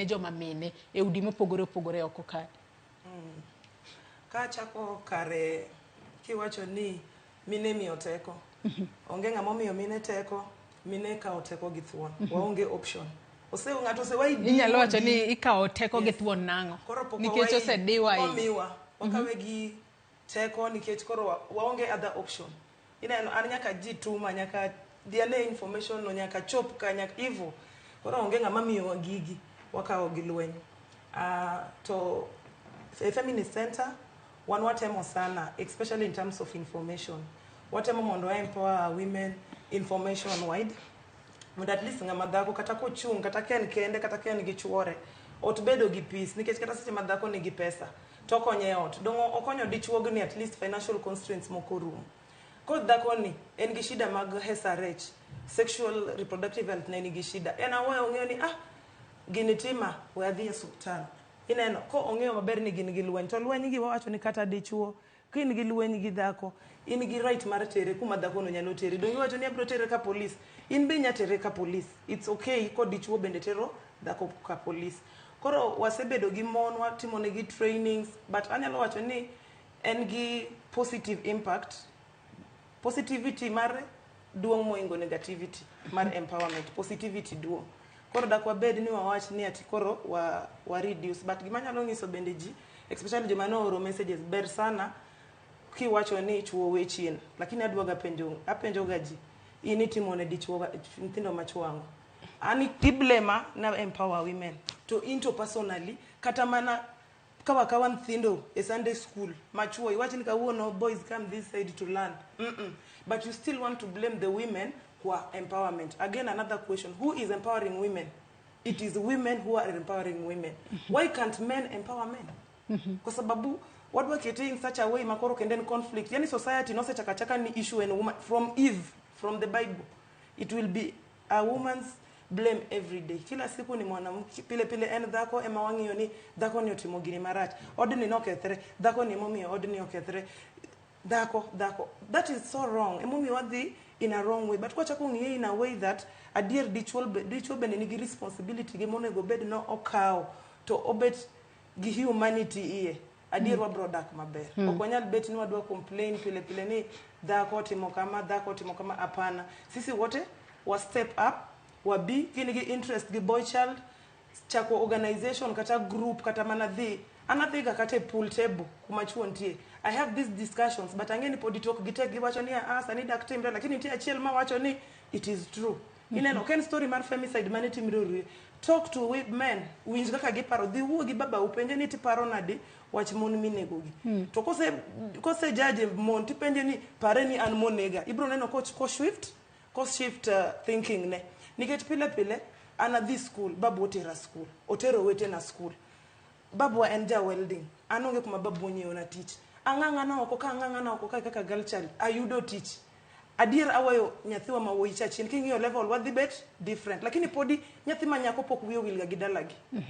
ne joma mine e udi mopogore opogore oko kae? Kachako kare kiwacho ni mine miyo teko, onge ng'ama omiyo mine teko. Mine kawo teko gi thuon, waonge option. Ose ng'ato osewa. Inyalo wacho ni ikawo teko gi thuon nang'o? Koro pok nikech osediwa iye. Omiwa wakawe gi teko nikech koro waonge other option. Ineno, an nyaka ji tuma, nyaka dhi ane information no, nyaka chop ka, nyaka ivo. Koro onge ng'ama miyowa gigi, wakawo gi lweny. To e Feminist Center wan watemo sana, especially in terms of information. Watemo mondo wa empower women information wide, mondo at least ng'ama dhako kata kochung', kata ka en kende, kata ka en gi chuore, ot bedo gi peace. Nikech kata seche ma dhako nigi pesa to okonyo e ot, dong okonyo dichuogni, at least financial constraints moko rumo. Kod dhako ni en gi shida mag SRH, sexual reproductive health, ne nigi shida, en awoyo ong'eyo ni ah, gini tima, we adhi e osuptal. Ineno ko ong'eyo maber ni gin gi lweny, to lweny gi wawacho ni kata dichuo ka in gi lweny gi dhako, in gi right mar tere kuma dhakono nyalo tere. Dong iwacho ni abiro tere ka polis, in be inya tere ka polis. It's okay ko dichuo bende tero dhako ka polis. Koro wasebedo gi mon, watimo negi trainings, but anyalo wacho ni en gi positive impact. Positivity mar duong' moingo negativity mar empowerment. Positivity duong'. Koro dak wabed ni wawach ni ati koro wa reduce. But gima anyalo nyiso bende ji, especially joma nooro messages, ber sana kiwacho ni chuo we chien, lakini adwaga penjo, apenjo ga ji, in itimo ne dichuo, nyithindo machuo ang'o? An iblema na empower women, to in to personally, kata mana kawa kawa nyithindo e Sunday school machuo, iwach ni kawuono boys come this side to learn. But you still want to blame the women kwa empowerment. Again, another question: who is empowering women? It is women who are empowering women. Why can't men empower men? Kwa sababu wadwa kete in such a way makoro kendo en conflict. Yani society nosechakachaka ni issue en woman. From Eve, from the Bible, it will be a woman's blame every day. Kila siku ni mwanamke, pile pile en dhako ema wang'iyo ni dhako ni otimo gini marach, odni nokethre, dhako ni emomiyo odni okethre, dhako, dhako. That is so wrong. Emomiyo wadhi in a wrong way. But kwachako ng'iye in a way that adier dichuo bende nigi responsibility gi monego bed no okawo, to obet gi humanity iye, adier wabro dak maber. Ok wanyal bet ni wadwa complain pile pile ni dhako otimo kama, dhako otimo kama. Hapana, sisi wote wa step up. Wabi kin gi interest gi boy child, chako organization kata group, kata mana dhi, an adhiga kata e pool table kuma chuo nitie. I have these discussions, but ang'e ni pod tok gi tek giwacho ni ah, sani dak timre, lakini nitie achiel mawacho ni it is true. Ineno ka en story mar femicide mane timre Oruye, talk to men, winj kaka giparo. Dhi wuo gi babau, penje ni tiparo nadi wach mon minegogi. To kose jaje mon, tipenje ni pare ni an monega. Ibro neno ko shift thinking ne, nikech pile pile an adhi school, babu otera school, otero wetena school. Babwa en ja welding, an onge kuma babu onyiewna tich. Ang'ang'ana oko ka, ang'ang'ana oko ka kaka girl child, ayudo tich. Adier aweyo nyathiwa ma wuoyi cha chien. King'iyo level wadhi bet different, lakini podi nyathi ma nyako pok wiye owilga gi dalagi.